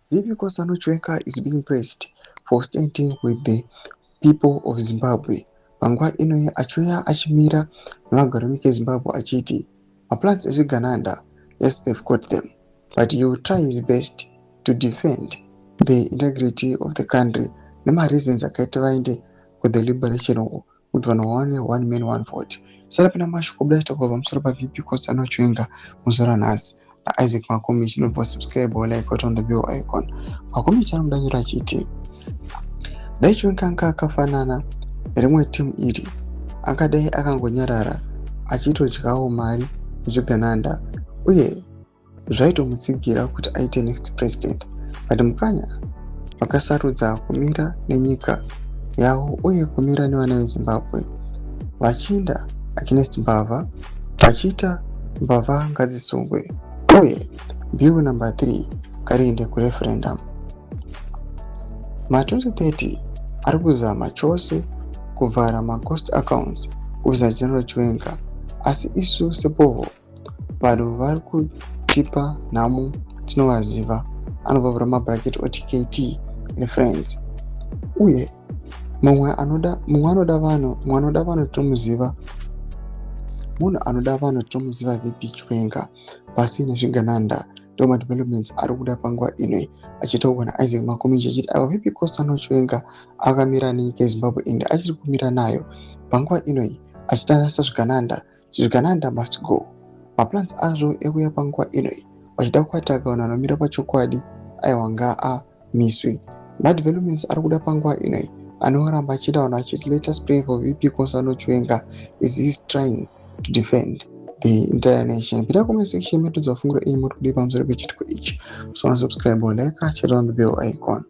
VP Constantino Chiwenga is being praised for standing with the people of Zimbabwe. Panguva ino achiuya achimira nevagari venyika yeZimbabwe achiti maplans ezvigananda, yes, they've got them, but he will try his best to defend the integrity of the country nemareasons akaita vaende kuthe liberation war, kuti vanhu vawane one man, one vote. Sarapinda mashoko buda chitaurwa pamusoro paVP Constantino Chiwenga muzuva ranhasi naIsaac Makomichi. Inobva subscribe or like on the bell icon. Makomichi anobuda nyora achiti dai Chiwenga anga akafanana nerimwe timu iri, angadai akangonyarara achitodyawo mari nezvigananda uye zvaitomutsigira kuti aite next president, but Mukanya vakasarudza kumira nenyika yavo uye kumira nevana veZimbabwe, vachienda against mbavha, vachiita mbavha ngadzisungwe uye bill number 3 ngariende kureferendum. Ma2030 ari kuzama chose kuvhara maghost accounts kubvisa General Chiwenga, asi isu sepovo vanhu vari kutipa nhamo tinovaziva. Anobva mabraketi oti KT and friends. Uye mumwe anoda vanhu, mumwe anoda vanhu tinomuziva, munhu anoda vanhu tinomuziva, VP Chiwenga. Pasi nezvigananda. Ndo madevelopments ari kuda panguva ino achitaurwa naIsaac Makomichi, achiti ava VP Constantino Chiwenga akamira nenyika yeZimbabwe ende achiri kumira nayo panguva inoi, achitarisa zvigananda. Zvigananda must go. Maplans azvo ekuuya panguva inoi vachida kuataka vanhu vanomira pachokwadi, aiwa, ngaamiswe. Madevelopments ari kuda panguva inoi anoramba achiita vanhu vachiti let us pray for VP Constantino Chiwenga is he trying to defend the entire nation. Pinda comment section medu dzafungura iyi muri kudii pamusoro pechitiko ichi. Musaona subscribe, like, share on the bell icon.